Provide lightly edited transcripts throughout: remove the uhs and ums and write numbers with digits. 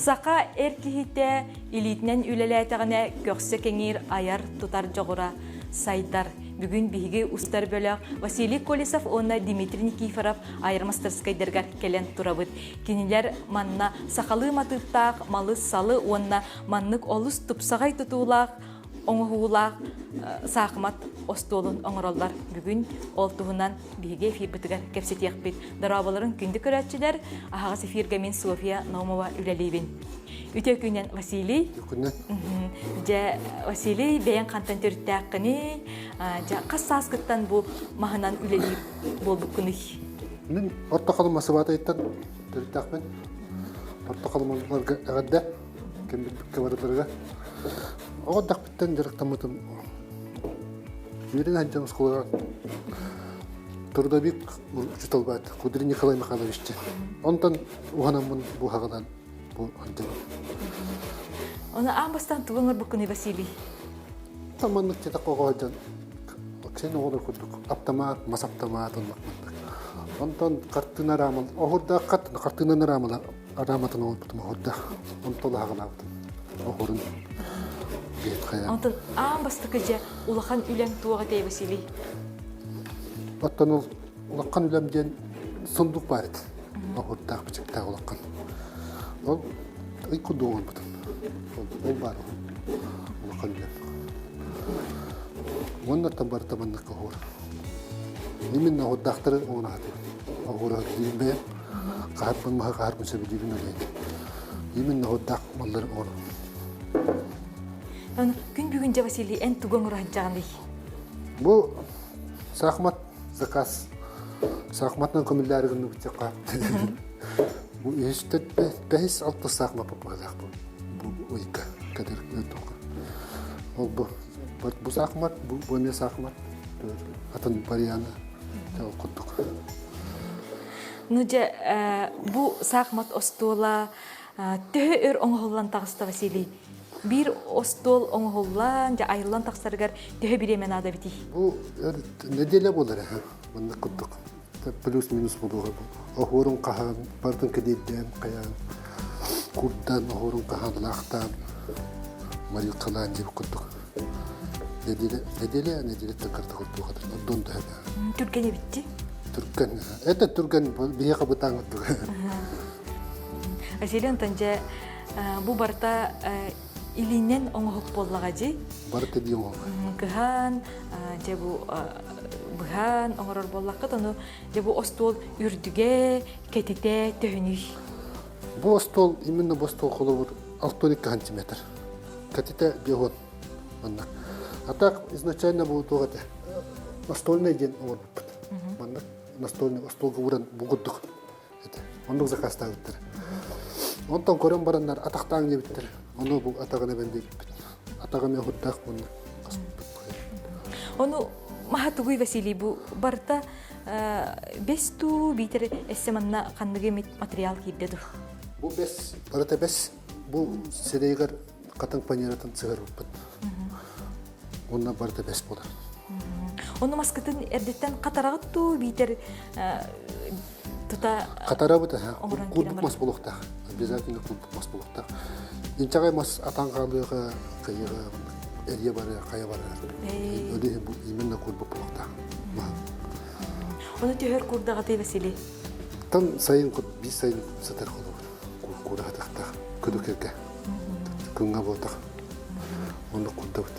Саха эр киһитэ илиитинэн үлэлээтэҕинэ көхсө кэҥиир айар-тутар дьоҕура сайдар. Бүгүн биһиги устар бөлөх Василий Колесов уонна Дмитрий Никифоров айар мастарскайдарыгар кэлэн турабыт. Кинилэр манна сахалыы матыыптаах малы-салы уонна маннык олус тупсаҕай тутуулаах оҥоһуулаах саахымат остуолун оҥороллор. Бүгүн ол туһунан биһиги эфирбытыгар кэпсэтиэхпит. Дорооболорун күндү көрөөччүлэр, аһаҕас эфиргэ мин Софья Наумова үлэлиибин. Үтүө күнүнэн Василий. Күнүнэн. Дьэ, Василий, бэйэҥ хантан төрүттээххиний? Дьэ, хас сааскыттан бу маһынан үлэлиир буолбуккунуй? Мин Орто Халыма Сыбаатайыттан төрүттээхпин. Орто Халымаларга эҕэрдэ. Ким билбиккэ барыларыгар. Оҕо эрдэхпиттэн дьарыктаммытым. Үөрэнэ сылдьан оскуолаҕа трудовик учуутал баат Кудрин Николай Михайлович диэн. Онтон уһанаммын бу хаҕынан бу антыбын. Оны аан бастаан тугу оҥорбуккунуй Василий? Маннык тетах оҕо сылдьан сен оҕолор курдук аптамаат, мас аптамаат оннук маннык. Онтон хартыына рамал, оһурдааххат хартыынаны рамала арааматын оҥорбутум оһурдаах. Онтон аһаҕалаабытым. Оһурун биэт хайа. Онтон аан бастакы дьэ улахан үлэҥ туох этэй Василий? Оттон ол улахан үлэм диэн сундук баар этэ. Оһурдаах бичиктээх улахан. Ол ый курдук оҥорбутум. Ол баар улахан үлэм. Уонна барыта маннык оһуор. Именно оһурдаахтары оҥоро сатыыбын. Оһуора сатыыбын бэйэм. Хаһарбын маһы хаһарбын сөбүлүүбүн ол иһин. Именно оһурдаах маллары оҥоробун. Аны күн бүгүн дьэ Василий эн тугу оҥоро сылдьаҕыный? Бу саахымат заказ. Саахыматынан көмүллээри гынныбыт Бу үһүстэн бэһис алтыс саахымат поппуһалаах бу бу ыйга кэтэр Ол бу бу саахымат, бу бу эмиэ саахымат атын вариана ол курдук. Ну дьэ бу саахымат остуола төһө өр оҥоһуллан таҕыста Василий? Биир остуол оҥоһуллан, дьэ айыллан тахсарыгар төһө бириэмэ наада эбитий? Бу нэдиэлэ буолар эһэ маннык курдук плюс-минус буолуоҕа оһуорун хаһан барытын кэдиэйдээн хайаан курдан оһуорун хаһан лаахтаан марилкалаан диэбит курдук нэдиэлэ нэдиэлэ нэдиэлэттэн карта курдук ордуон да Түргэн эбитти түргэн это түргэн биһиэхэ бытаан курдук Василий Антон дьэ бу барыта илиинэн оҥоһук буоллаҕа дии. Барыта дии оҥоһук. Кыһан, дьэ бу быһан оҥорор буоллаххыт, ону дьэ бу остуол үрдүгэ, кэтитэ төһөнүй? Бу остуол, именно бу остуол холобур 62 сантиметр. Кэтитэ биэһуон манна. А так изначально бу туох этэ? Настольный диэн оҥорбуппут. Манна настольный остуолга ууран бу курдук этэ. Оннук заказтаабыттар. Онтон көрөн бараннар атахтааҥ диэбиттэр. Ону бу атаҕын эбэн биэрбиппит. Атаҕым уһуттаах уонна хаспыппыт. Ону маһа тугуй Василий бу барыта бэс туу биитэр эссе манна ханнык эмит материал киирдэ дур? Бу бэс, барыта бэс. Бу сирэйигэр хатыҥ фанератын сыһарбыппыт. Уонна барыта бэс буолар. Ону маскытын эрдэттэн хатараҕыт дуу биитэр тута Хатарабыт курдук мас буолуохтаах. Обязательно курдук мас буолуохтаах. Инчэҕэй мас атан хаалыаҕа, кыйыаҕа, эрийэ барыа, хайа барыа. Өлүһү бу именно курдук буолуохтаах. Ону түһэр курдаҕатый Василий? Тан сайын биир сайын сытар холобур. Куура хатахтаах күдүкэргэ. Күҥҥэ буолтах. Оннук курдабыт.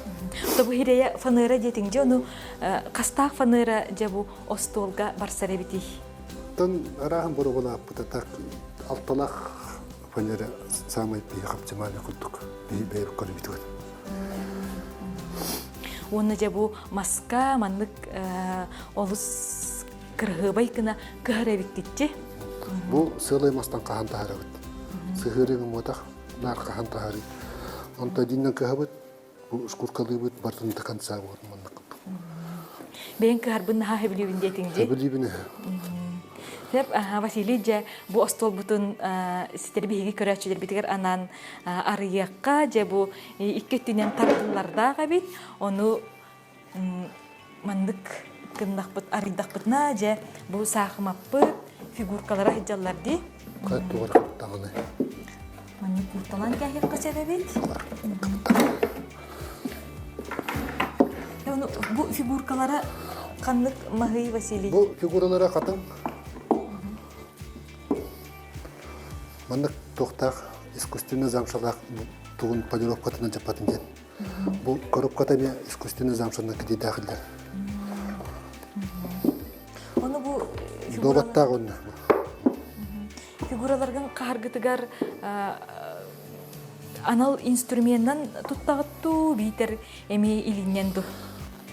Тобу хирэйэ фанера диэтиҥ дьэ ону хастаах фанера дьэ бу остуолга барсар эбитий? Тан арааһын боруобалааппыта так алталаах фанера самай биһи оптимальный курдук биһи бэйэбит көрүбүтүгэр. Уонна дьэ бу маска маннык олус кыраһыабай гына кыһар эбиккитчи. Бу сыалай мастан хаһан таһарабыт. Сыһыарыҥ муотах наар хаһан таһарыы. Онто диннен кыһабыт, бу шкуркалыыбыт бартын до конца вот маннык. Бэйэн кыһарбын наһаа сөбүлүүбүн диэтиҥ дии. Сөбүлүүбүн Сөп, Василий дьэ бу остуолбутун ситэри биһиги көрөөччүлэрбитигэр анаан арыйыахха дьэ бу икки өттүнэн тардыллардаах эбит. Ону маннык гыннахпыт арыйдахпытына дьэ бу саахымаппыт фигуркалара сылдьаллар дии. Тугар даҕаны. Маннык куурталаан кээһиэххэ сөп эбит. Бу фигуркалара ханнык маһый, Василий? Бу фигуралара хатыҥ. Маннык туохтаах искусственный замшалаах тугун полировкатынан дьаппатын диэн. Бу коробката эмиэ искусственный замшанан кэтиитээхиллэр. Ону бу Дуобаттаах онно. Фигураларгын хаһаргытыгар анал инструменынан туттаҕыт дуу, биитэр эмиэ илииннэн дуу?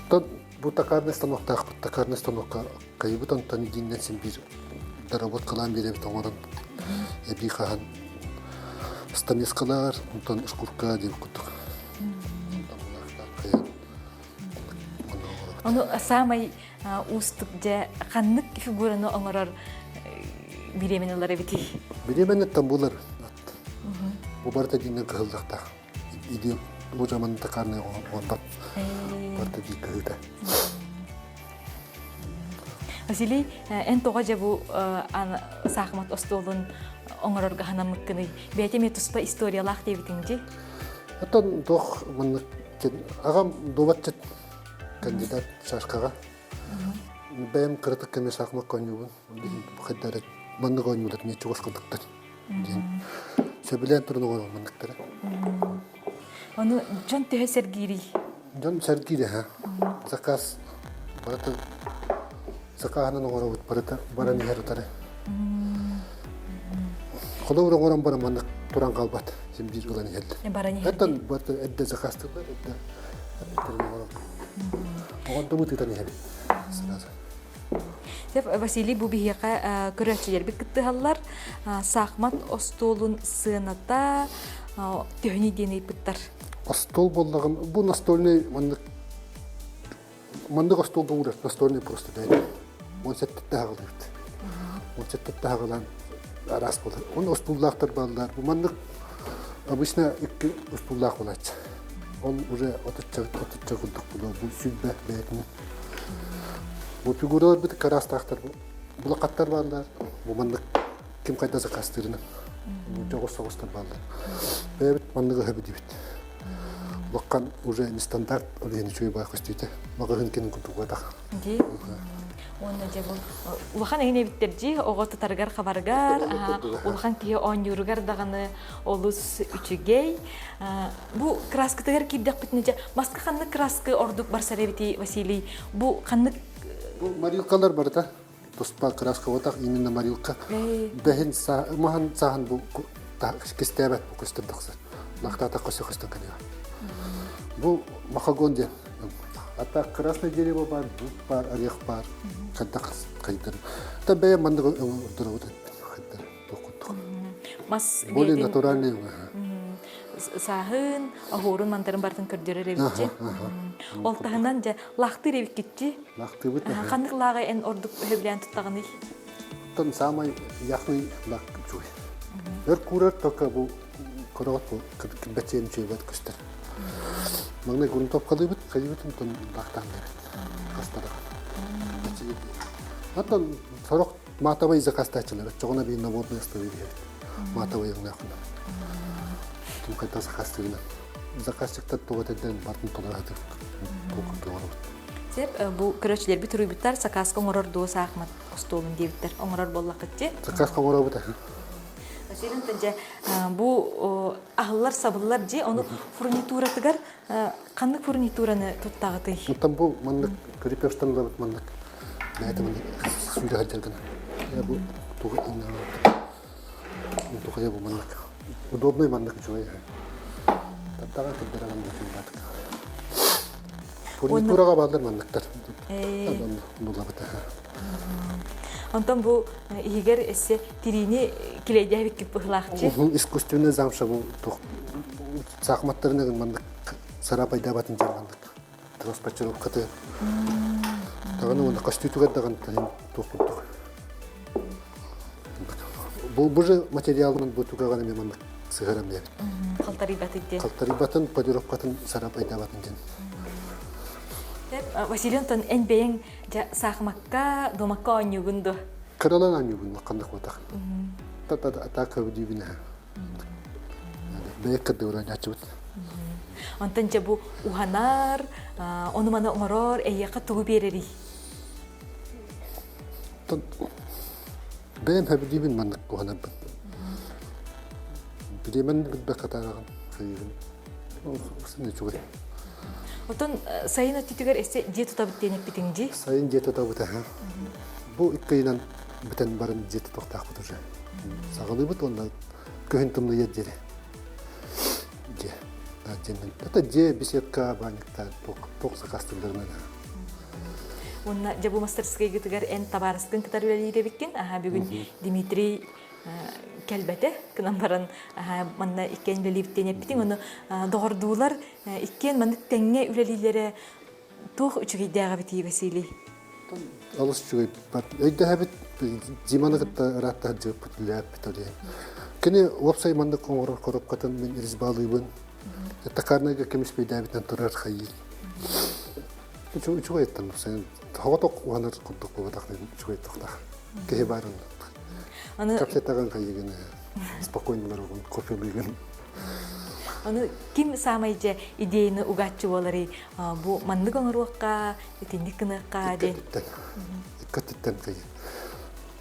Тон бу токарный станоктаахпыт. Токарный станокка кайыбыт онтон илииннэн син биир доработкалаан биэрэбит оҥорон эбии хаһан стамескалаар, онтон шкурка диэн курдук. Ону саамай уустук дьэ ханнык фигураны оҥорор бириэмэни ылар эбитий? Бириэмэниттэн булар. Бу барыта дииннэн кыһыллахтаах. Иди бу жаман токарный оҥорбот. Барыта дии кыһыыта. Василий, эн тоҕо дьэ бу саахымат остуолун оҥорорго санаммыккыный? Бэйэтэ эмиэ туспа историялаах диэбитиҥ дии. Оттон туох маннык аҕам дуобатчыт кандидат шашкаҕа. Бэйэм кыратык кэмэ саахымакка оонньуубун. Хайдары маннык оонньуулар эмиэ чугас курдуктар диэн сөбүлээн туран оҥорор манныктара. Ону дьон төһө сэргиирий? Дьон сэргиир эһэ. Заказ барыта закаһынан оҥоробут барыта баран иһэр утары. Холобур оҥорон баран маннык туран хаалбат. Син биир ылан иһэллэр. Баран иһэр. Оттон барыта эрдэ заказтыыллар, эрдэ эрдэ оҥорон. Оҕонтубут ыытан иһэбит сразу. Василий бу биһиэхэ көрөөччүлэрбит кыттыһаллар. Саахмат остуолун сыаната төһөнүй диэн ыйыппыттар. Остуол буоллаҕын бу настольный маннык маннык остуолга уурар настольный просто бэйэтэ. Он сэттэтте аҕалыыбыт. Он сэттэтте аҕалан араас буолар. Он остууллаахтар бааллар. Бу маннык обычно икки устууллаах буолааччы. Ол уже отучча отучча курдук буолуо бу сүлбэ бэйэтин. Бу фигураларбыт караастаахтар булакаттар бааллар. Бу маннык ким хайда заказтыырынан дьоҕус соҕустар бааллар. Бэйэбит маннык өһөбүдүбүт. Улахан уже нестандарт ол иһин үчүгэй баа көстүүтэ. Маҕаһыын кин курдугатах. Дии. Уонна дьэ бу улахан эҥин эбиттэр дии оҕо тутарыгар хабарыгар, улахан киһи оонньууругар даҕаны олус үчүгэй. Бу краскатыгар киирдэхпитинэ дьэ маска ханнык краска ордук барсар эбитий, Василий? Бу ханнык Бу морилкалар барыта туспа краска буотах именно морилка. Бэһин маһын сааһын бу кистээбэт бу көстөр тахсар. Лахтаата көсө көстөн кэлиэ. Бу махагон диэн. А так красное дерево бар, дуб бар, орех бар. Хайдах хайдар. Та бэйэ маннык ордоробут хайдар. Мас Более натуральный. Сааһын, оһуорун мантарын бартын көрдөрөр эбитчи. Ол таһынан дьэ лахтыыр эбиккитчи. Лахтыыбыт. Ханнык лааҕы эн ордук сөбүлээн туттаҕыный? Тон самай яхный лак чуй. Өр куурар только бу көрөҕөт бу кирбэчиэн үчүгэйбэт көстөр. Маҥнай грунтовкалыыбыт, хайыбыт онтон лахтаан берет. Хастараҕа. Оттон сорох матовый заказтааччылар оччоҕуна биир наводный основе биһэбит. Матовый өҥнөөхүнэ. Ким хайдах заказтыырынан. Заказчиктар туга этэрдэрин бартын толоро сатыыр толкуйдуоробут. Сеп, бу көрөөччүлэрбит суруйбуттар сакааска оҥорор дуо саахымат остуолун диэбиттэр. Оҥорор буоллаххытчы. Сакааска оҥоробут Василий дьэ бу аһыллар сабыллар дьи ону фурнитуратыгар ханнык фурнитураны туттаҕытый? Оттон бу маннык крепежтан ылабыт маннык бэйэтэ маннык сүүрэ сылдьар гына. Бу тугу тухайа бу маннык удобный маннык үчүгэй Таттаҕа кырдара маннык үчүгэй Фурнитураҕа бааллар манныктар. Булабыт. Онтон бу иһигэр эссе тириини килэйдээбиккит быһылаахчы. Искусственный замша бу саахыматтарын маннык сарапайдаабатын дьон маннык транспортировкаты даҕаны уонна көстүүтүгэр даҕаны туох курдук бу бу же материалынан бу тугаҕан эмиэ маннык сыһаран биэбит халтарыйбатын диэн халтарыйбатын кодировкатын сарапайдаабатын диэн Василий Антон эн бэйэҥ дьэ саахымакка дуомакка оонньуугун дуо кыралан оонньуубун ханнык буотах та та атака дүүбүн. Бэйэ кырдыгыр оонньооччубут. Онтон дьэ бу уһанар, ону-маны оҥорор эйиэхэ тугу биэрэрий? Оттон бэйэм сөбүлүүбүн маннык уһанарбын. Билиэмэн билбэккэ таараҕын, хайыыбын. Ол үчүгэй. Оттон сайын өттүтүгэр эссе дьиэ тутабыт диэн эппитиҥ дии? Сайын дьиэ тутабыт аһа. Бу икки ыйынан бүтэн баран дьиэ тутуохтаахпыт уже. Саҕалыыбыт уонна күһүн тымныйар диэри. Дьиэ. Дьиэнэн. Это дьиэ беседка, банникта туох сакаастыылларынан. Уонна дьэ бу мастерскайгытыгар эн табаарыскын кытары үлэлиир эбиккин. Аха бүгүн Дмитрий кэлбэтэ гынан баран манна иккиэн үлэлиибит диэн эппитиҥ. Ону доҕордуулар иккиэн маннык тэҥҥэ үлэлииллэрэ туох үчүгэйдээх эбитий Василий? Олус үчүгэй. Өйдөһөбүт Диманы кытта ыраатта сылдьыбыппыт, үлэлээппит ол иһин. Кини уопсай маннык оҥорор коробкатын мин резьбалыыбын. Токарнайга кемиспейдээбитинэн турар хайыы. Үчүгэй ыттан соҕотох уһанар курдук буолбатах үчүгэй тохтах. Киһи баарын Аны капсетаган хайыгын спокойно олорогун кофелыыгын. Аны ким саамай дьэ идеяны угааччы буоларый бу маннык оҥоруохха, итинник гыныахха диэн. Иккаттыттан кыйы.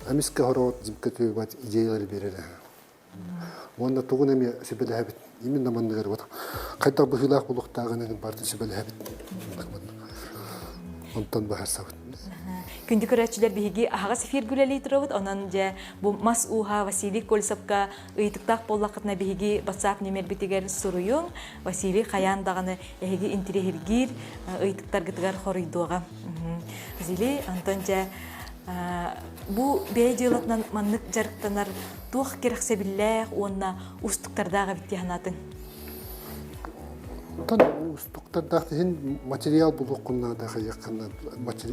Эмискэ хороот дьимкэ түбэт идеялары берер. Уонна тугун эмиэ сүбэлэһэбит. Именно манныгар вот хайдах быһыылаах булуохтааҕын бардын сүбэлэһэбит. Онтон баһарсабыт. Күндү көрөөччүлэр биһиги аһаҕас эфиргэ үлэлии турабыт. Онон дьэ бу мас ууһа Василий Кольцевка ыйытыктаах буоллаххытына биһиги WhatsApp нүмербитигэр суруйуҥ. Василий хайаан даҕаны эһиги интириэһиргиир ыйытыктаргытыгар хоруйдуоҕа. Василий, онтон дьэ бу бэйэ дьыалатынан маннык дьарыктанар туох кэрэхсэбиллээх уонна уустуктардаах эбит дии санаатыҥ? Оттон уустуктардаах иһин материал булуоххун наада хайыаххын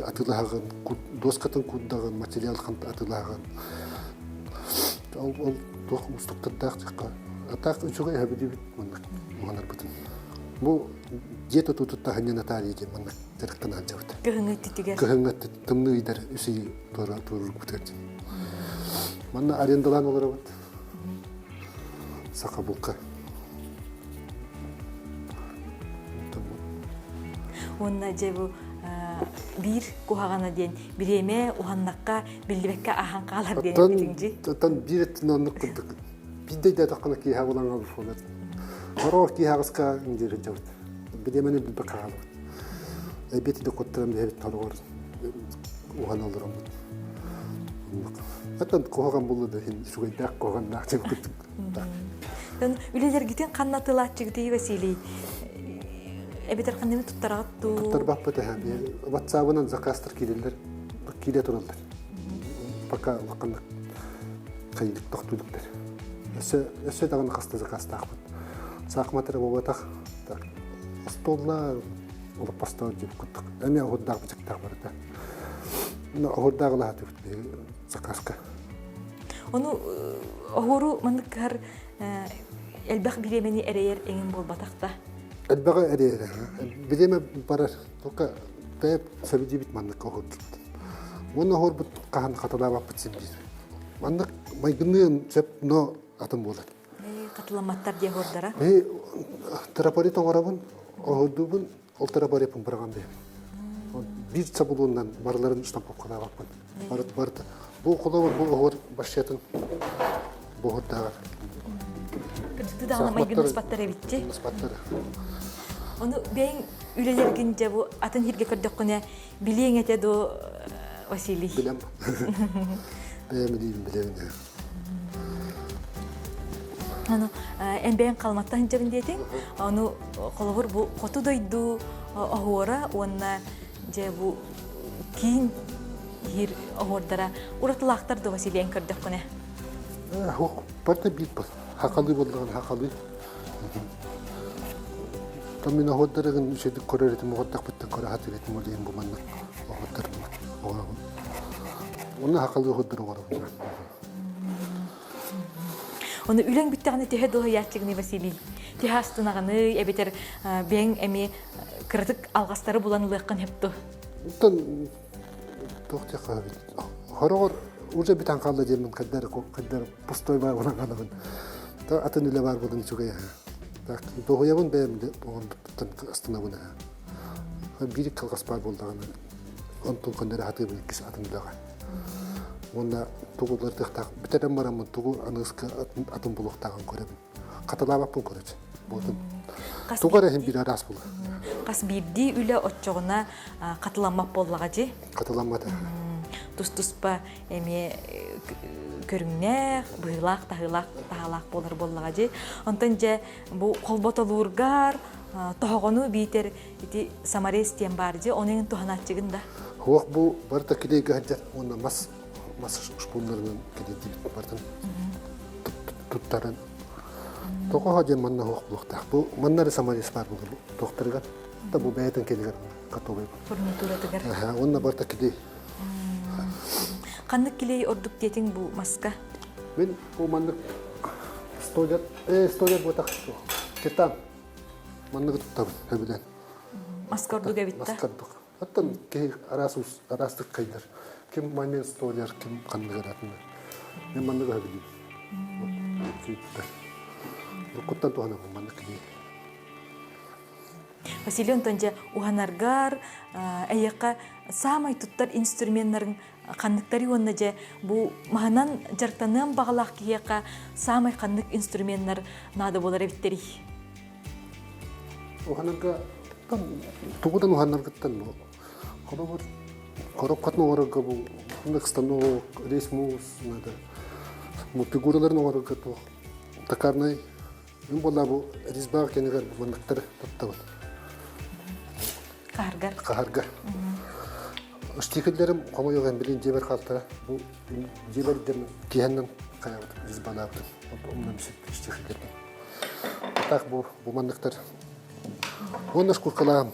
атыылаһаҕын, дуоскатын куурдаҕын, материал атыылаһаҕын. Ол, ол туох уустуктардаах диэххэ. А так үчүгэй эһэбидибит маннык уһанарбытын. Бу дьиэ тутуутуттан ханньа Наталья диэн маннык дьарыктана сылдьабыт. Кыһыҥҥы өттүтүгэр. Кыһыҥҥы тымныы ыйдар үс ый туруорбутугар диэн. Манна арендалаан олоробут. Сахабулка. Уонна дьэ бу биир куһаҕана диэн бириэмэ уһаннахха биллибэккэ ааһан хаалар диэн этиҥ дии. Оттон биир өттүнэн оннук курдук. Биирдэ өйдөөтөххүнэ киэһэ булан хаалбыт. Хоруох киэһэ аҕыска диир сылдьабыт. Бириэмэни билбэккэ хаалабыт. Эбиэт да куттаран биһэбит хороҕор уһан олороммут. Оттон куһаҕан булла да иһин үчүгэйдээх куһаҕаннаах диэн курдук. Үлэлэргитин ханна тылааччыгытый Василий? Эбэтэр ханнаны туттараҕыт дуу? Туттарбаппыт эһэ. Ватсабынан заказтар киирэллэр, киирэ тураллар. Пока улаханнык хайдык тохтуулуктар. Өссө, өссө даҕаны хаста заказтаахпыт. Саахымат эрэ буолбатах. Остуолла олоппостоор диэбит курдук. Эмиэ оһурдаах бычыктаах барыта. Оһурдаах ылаһатыбыт заказка. Ону оһуору маннык кыһар элбэх бириэмэни эрэйэр эҥин буолбатах да? Элбэҕи эрэйэр. Бириэмэ барар. Только бэйэп сөбүдүүбүт маннык оһуордубут. Уонна оһуорбут хаһан хатылаабаппыт син биир. Маннык майгынныан сөп, но атын буолар. Хатыламматтар диэ оһуордара. Ми трафарет оҥоробун, оһуордуубун, ол трафареппын быраҕан биэрэбин. Биир сабылуунан барыларын штамповкалаабаппын. Барыт барыта. Бу холобур бу оһуор башчатын бу оһуордааҕар. Кырдьыкты даҕаны майгыннаспаттар эбитти. Майгыннаспаттар. Ону бэйэҥ үлэлэргин дьэ бу атын сиргэ көрдөххүнэ билиэҥ этэ дуо Василий? Билэм. Бэйэм илиим билэбин. Аны эн бэйэҥ Халыматтан сылдьабын диэтиҥ. Ону холобур бу хоту дойду оһуора уонна дьэ бу киин иһир оһуордара уратылаахтар дуо Василий эн көрдөххүнэ? Барыта биир был. Хахалыы буоллаҕына хахалыы. Там мин оһуордарыгын үчүгдүк көрөр этим, оһуордахпыттан көрө сатыыр этим, ол иһин бу маннык оһуордарым оҥоробун. Уонна хахалыы оһуордары оҥоробун. Ону үлэҥ бүттэҕинэ төһө дуоһуйааччыгыный Василий? Төһө астынаҕыный эбэтэр бэйэҥ эмиэ кыратык алҕастары булан ылыаххын сөп дуо? Оттон туох диэххэ сөбүй? Хороҕор уже бүтэн хаалла диэммин хайдары хайдары пустой баар буолан хаалабын. Атын үлэ баар буолан үчүгэй аһа. Так, дуоһуйабын бэйэм оҥорбуттан астынабын ээ. Биир кылгас баар буоллаҕына, онтун көннөрө сатыыбын иккис атын үлэҕэ. Уонна тугу уларытыахтаах бүтэрэн бараммын тугу аныгыскы атын булуохтааҕын көрөбүн. Хатылаабаппын көрөчү. Буотун. Тугу эрэ иһин биир араас булар. Хас биирдии үлэ оччоҕуна хатыламмат буоллаҕа дии. Хатыламмат. Тус-туспа эмиэ көрүҥнээх, быһыылаах, таһыылаах, таһаалаах буолар буоллаҕа дии. Онтон дьэ бу холботолуургар тоһоҕону биитэр ити саморез диэн баар дии, ону эҥин туһанааччыгын да? Суох бу барыта килиэйгэ сылдьар уонна мас мас шпуннарынан килиэйдибит барытын туттаран тоҕо диэн манна суох буолуохтаах. Бу манна эрэ саморез баар буолар туохтарыгар да бу бэйэтин кэлигэр готовый. Фурнитуратыгар. Уонна барыта килиэй. Ханнык килиэй ордук диэтиҥ бу маска? Мин бу маннык столяр, э, столяр буотах титан манныгы туттабын сөбүлээн. Маска ордук эбит да? Маска ордук. Оттон киһи араас араастык кайдар. Ким момент столяр, ким ханныгы аратына. Мен манныгы сөбүлүүбүн. Уруккуттан туһанабын маннык килиэй. Василий онтон дьэ уһанаргар эйиэхэ саамай туттар инструменнарыҥ ханныктарый уонна дьэ бу маһынан дьарыктаныан баҕалаах киһиэхэ саамай ханнык инструменнар наада буолар эбиттэрий? Уһанарга тугудан уһанаргыттан бу холобур коробкатын оҥорорго бу ханнык станок, рейсмус надо фигураларын оҥорорго туох токарнай Мин буолла бу резьба кэнигэр манныктары туттабын. Хаһаргар. Хаһаргар. Штикеллерим хомойуох билин дьиэбэр хаалтара. Бу дьиэбэр дем киһэннэн хайабытым, резьбалаабытым. Онно штикеллердим. Так бу бу манныктар. Уонна шкуркалаам.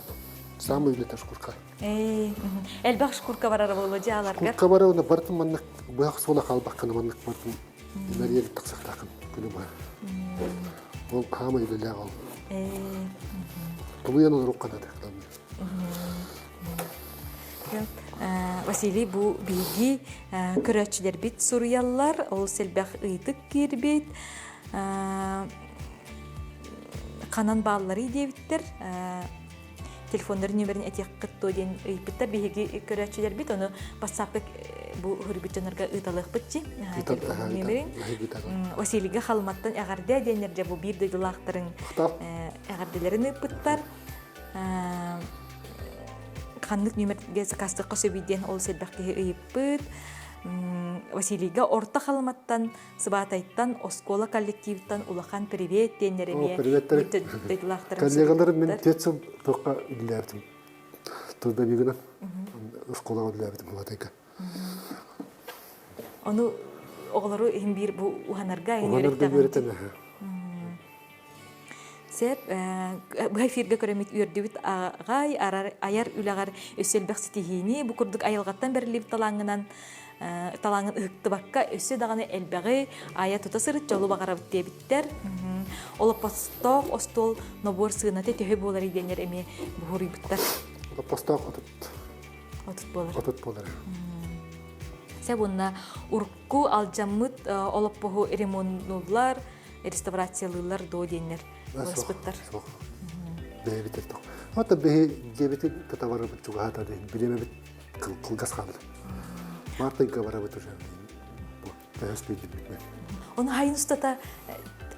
Самый үлэтэ шкурка. Элбэх шкурка барара буолуо дьааларгар. Шкурка бара уонна бартын маннык быһах суола хаалбаккына маннык бартын Мэрийэ тахсахтаахын күнү быһа. Ол хаама үлэлээх ол. Тулуйан олоруохха наада. Василий бу биһиги көрөөччүлэрбит суруйаллар, олус элбэх ыйытык киирбит. Ханан баалларый диэбиттэр. Телефоннарын нүөмэрин этиэххит дуо диэн ыйыппыттар биһиги көрөөччүлэрбит ону бассаапка бу суруйбут дьоннорго ыыталыахпыт дии телефон нүөмэрин Василийга Халыматтан эҕэрдэ диэннэр дьэ бу биир дойдулаахтарын эҕэрдэлэрин ыыппыттар ханнык нүөмэргэ заказтыахха сөбүй диэн олус элбэх киһи ыйыппыт Василийга Орто Халыматтан Сыбаатайтан оскуола коллективтан улахан привет диэннэр эмиэ дойдулаахтарым Коллегаларым мин түөрт сыл туохха үлэлээбитим. Трудовигынан оскуолаҕа үлэлээбитим Сыбаатайга. Ону оҕолору иһин биир бу уһанарга Уһанарга үөрэтэн Сеп, бу эфиргэ көрөмүт үөрдүбүт аҕай айар үлэҕэр өссө элбэх ситиһиини бу курдук айылҕаттан бэриллибит талааҥҥынан талааҥҥын ыһыктыбакка өссө даҕаны элбэҕи айа тута сырыт дьолу баҕарабыт диэбиттэр. Олоппостоох остуол нобуор сыаната төһө буолар диэннэр эмиэ буһуруйбуттар. Олоппостоох 30 30 буолар. 30 буолар. Сеп уонна урукку алдьаммыт олоппоһу ремоннуллар, реставрациялыыллар дуо диэннэр ылыспыттар. Суох. Бэйэбит эрдэх. Ата биһи дьиэбитин тута барабыт чугаһаата диэн бириэмэбит кылгас хаалла. Март ыйга барабыт уже. Бу төһөс биирдибитинэн. Ону хайын устата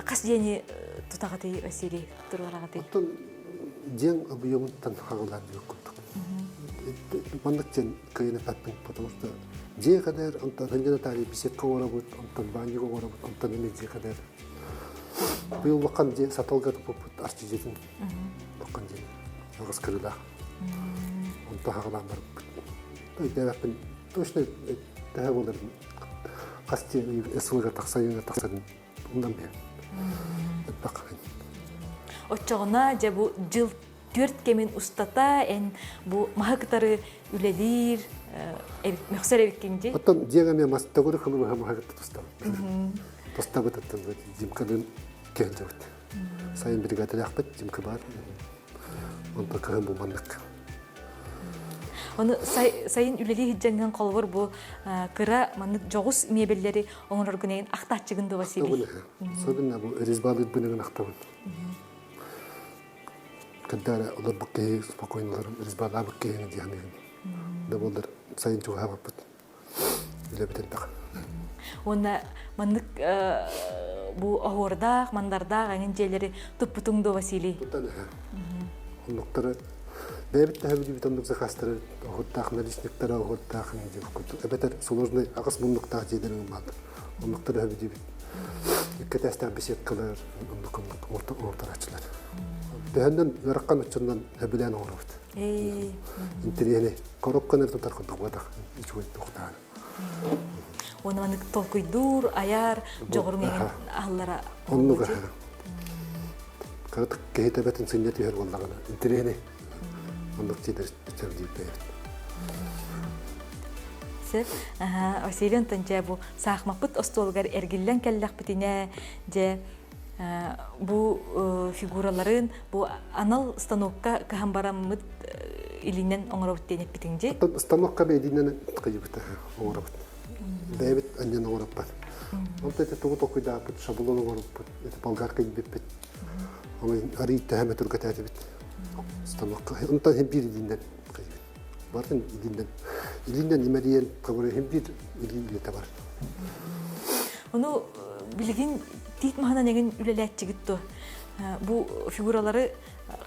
хас диэни тутаҕытый Василий туруораҕытый? Оттон дьиэҥ объемуттан хаҕылаан диэх курдук. Маннык диэн кыайан эппэппин, потому что дьиэ кадэр, онтон ханньана таарыйа беседка оҥоробут, онтон баанньык оҥоробут, онтон эмиэ дьиэ кадэр. Быйыл улахан дьиэ саталга туппуппут арчы дьиэтин улахан дьиэ аҕыс кырыылаах. Онтон хаҕалаан барбыппыт. Өйдөөбөппүн точно төһө буоларын хас дьиэ сылыгар тахсан тахсан умнан биһэн. Элбэх Оччоҕуна дьэ бу дьыл түөрт кэмин устата эн бу маһы кытары үлэлиир мөхсөр эбиккин дии. Оттон дьиэҥ эмиэ мас төгүрүк хылыбыһа маһы кытта тустабыт. Тустабыт оттон Димкалыын киһилдьэбит. Сайын бригадалаахпыт Димка баар. Онтон кыһын бу маннык. Ону сайын үлэлии сылдьаҥҥын холобур бу кыра маннык дьоҕус миэбэллэри оҥороргун эйин ахтааччыгын дуо Василий? Особенно бу резьбалыырбын ахтабын. Кырдаара олорбут киһи спокойно олорон резьбалаабыт киһини дии саныыбын. Да буоллар сайын чугаһаабаппыт. Үлэбит элбэх. Уонна маннык бу оһуордаах, мандардаах эҥин дьиэлэри туппутуҥ дуо, Василий? Тутан Оннуктары бэйэбит төһө билибит оннук заказтары оһуордаах наличниктара оһуордаах эбэтэр сложный аҕыс муннуктаах дьиэлэрин ылбаат оннуктары төһө билибит икки этээстээх беседкалар оннук оннук оҥорторааччылар төһөннөн ыарахан оччоннон сөбүлээн оҥоробут интэриэһинэй коробканы тутар курдук буолбатах үчүгэй туохтаан Уонна маннык толкуйдуур, айар, дьоҕуруҥ эҥин аһыллара Оннук Кыратык киһи төбөтүн сынньа түһэр буоллаҕына интэриэһинэй оннук дьиэлэр сөбүлүүр Сөп. Василий Антон, дьэ бу саахмаппыт остуолугар эргиллэн кэллэхпитинэ, дьэ бу фигураларын бу анал станокка кыһан бараммыт илинэн оҥоробут диэн эппитиҥ дии. Станокка илиинэн кыйыбыт оҥоробут. Бэйэбит анньан оҥороппат. Онто ити тугу толкуйдааппыт, шаблон оҥороппут, ити болгарка илбиппит. Оны арый төһөмө түргэтээтибит. Станокка. Онтон хим биир илиинэн кыйыбыт. Бартын илиинэн илиинэн имэрийэн кабыры хим биир илии үлэтэ бар. Ону билигин тиит маһынан эҥин үлэлээччигит дуо? Бу фигуралары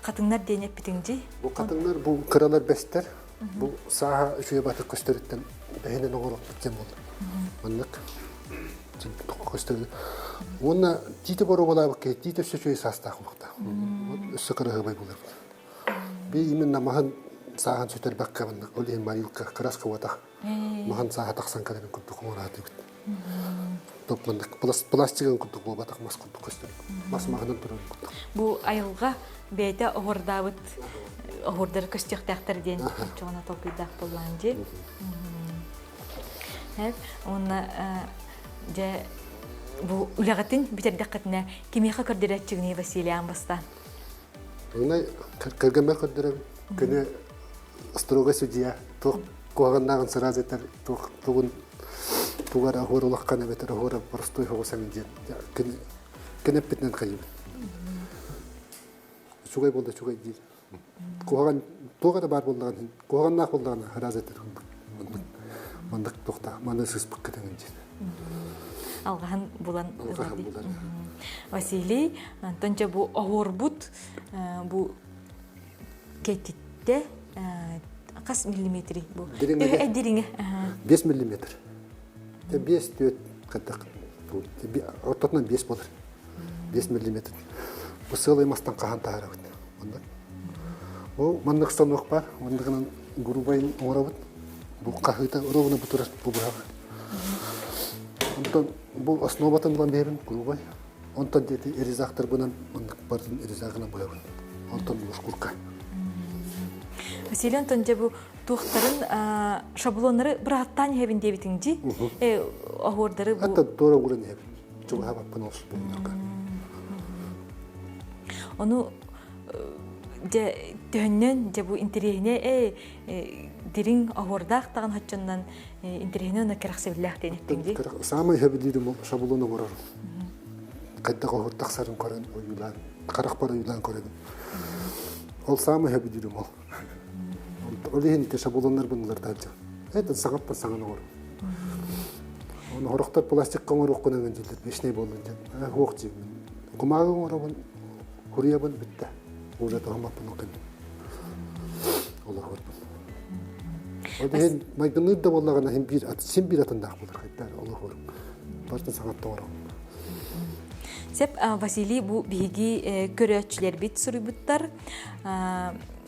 хатыҥнар диэн эппитиҥ дии. Бу хатыҥнар бу кыралар бэстэр. Бу сааһа үчүгэй батык көстөрүттэн бэһинэн оҥоруохпут диэн буолла. Маннык көстөр. Уонна тиити боруобалаабыт киһи тиит өссө үчүгэй саастаах буолуохтаах. Өссө кыраһыабай буолар. Би именно маһын сааһын сүтэрбэккэ маннык ол иһин морилка краска буотах маһын сааһа тахсан кэлэрин курдук оҥораатыбыт. Топ маннык пластигын курдук буолбатах мас курдук көстөр. Мас маһынан турар курдук. Бу айылҕа бэйэтэ оһуордаабыт оһуордары көстүөхтээхтэр диэн оччоҕуна толкуйдаах буоллаҕын дии. Уонна дьэ бу үлэҕитин бүтэрдэххитинэ кимиэхэ көрдөрөөччүгүнүй Василий аан бастаан? Маҥнай кэргэммэр көрдөрөбүн. Кини строго судья туох куһаҕаннааҕын сразу этэр туох тугун тугар оһуор улаххан эбэтэр оһуора простой соҕус диэн кини кини эппитинэн хайыбын. Үчүгэй буолла үчүгэй диир. Куһаҕан туох эрэ баар буоллаҕына куһаҕаннаах буоллаҕына сразу этэр маннык маннык туохтаах маны сыыспыкка тэҥин диэн. Алҕаһын булан Алҕаһын булан. Василий, онтон дьэ бу оһуорбут бу кэтиттэ хас миллиметри бу? Дириҥэ. Дириҥэ. 5 миллиметр. 5 4 хайдах ортотунан 5 болар. 5 миллиметр. Бу сыалай мастан хаһан таһаарабыт. Оннук. Бу маннык станок бар. Манныгынан грубайын оҥоробут. Бу хаһыыта ровно бу турар бу быһаҕа. Онтон бу основатын ылан биэрэбин грубай. Онтон диэти резактарбынан маннык барытын резагынан быһабын. Онтон мушкурка. Василий Антон дьэ бу туохтарын шаблоннары бырааттаан иһэбин диэбитиҥ дии. Оһуордары бу... Ата туора ууран иһэбин. Чугаһаабаппын ол шаблоннарга. Ону дьэ төһөннөн дьэ бу интэриэһинэй ээ дириҥ оһуордаах даҕан хоччоннон интэриэһинэй уонна кэрэхсэбиллээх диэн эттиҥ дии. Саамай сөбүлүүрүм ол шаблон оҥорорум. Хайдах оһуор тахсарын көрөн ойуулаан, харахпар ойуулаан көрөбүн. Ол саамай сөбүлүүрүм ол. Ол иһин ити шаблоннарбын ылар Это саҥаттан саҥаны оҥорум. Оны хорохтор пластикка оҥоруоххун эҥин дииллэр, вечный буоллун диэн. Суох диибин. Кумааҕы оҥоробун, хуруйабын бүттэ. Уже туһаммаппын ол кэннэ. Олоһуорбун. Ол иһин майгынныыр да буоллаҕына син биир син биир атындаах буолар хайдаар олоһуорум. Барытын саҥаттан оҥоробун. Сеп Василий бу биһиги көрөөччүлэрбит суруйбуттар.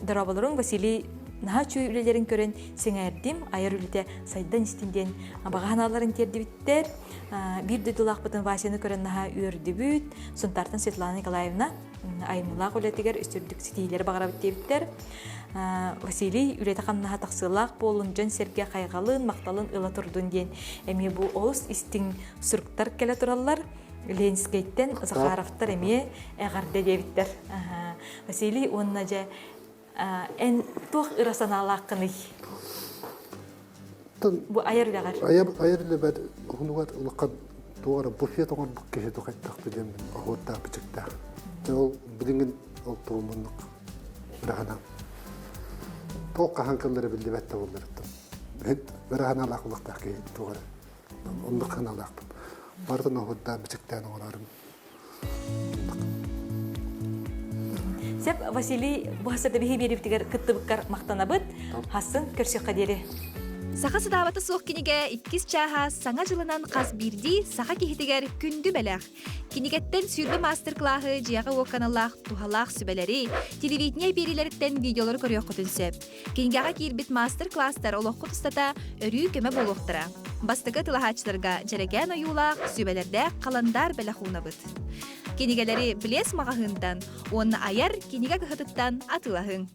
Дорооболоруҥ Василий наһаа үчүгэй үлэлэрин көрөн сэҥээрдим, айар үлэтэ сайдан истин диэн баҕа санааларын тиэрдибиттэр. Биир дойдулаахпытын Васяны көрөн наһаа үөрдүбүт. Сунтаартан Светлана Николаевна айымньылаах үлэтигэр үс үрдүк ситиһиилэри баҕарабыт диэбиттэр. Василий үлэтэ-хамнаһа тахсыылаах буоллун, дьон-сэргэ хайҕалын, махталын ыла турдун диэн эмиэ бу олус истиҥ суруктар кэлэ тураллар. Ленскэйтэн Захаровтар эмиэ эҕэрдэ диэбиттэр. Василий уонна дьэ эн туох ыра санаалааххыный? Бу айар үлэҕэр. Айар үлэбэр уһунугар улахан туох эрэ буфет оҥорбут киһи тухайдахты диэн оһуордаах бичиктээх. Ол билиҥин ол тугумуннук. Ыраһанам. Туох хаһан кыллара биллибэт да буолларыттан. Ыраһаналаах улахтаах киһи туох эрэ. Оннук ханалаахпын. Барытын оһурдаан, бичиктээн оҥорорум. Сеп Василий бу хасырда биһи биэрибитигэр кыттыбыккар махтанабыт. Хассын көрсүөххэ диэри. Саха сатаабата суох кинигэ иккис чааһа Саҥа дьылынан хас биирдии саха киһитигэр күндү бэлэх. Кинигэттэн 20 маастар-кылааһы дьиэҕэ-уокка аналлаах туһалаах сүбэлэри, телевидение биэриилэриттэн видеолары көрүөххүтүн сөп. Кинигэҕэ киирбит маастар-кылаастар олоххут устата өрүү көмө буолуохтара. Бастакы тылаһааччыларга дьэрэкээн ойуулаах, сүбэлэрдээх халандаар бэлэх уунабыт. Кинигэлэри Блес маҕаһыынтан уонна айар кинигэ кыһатыттан атыылаһыҥ.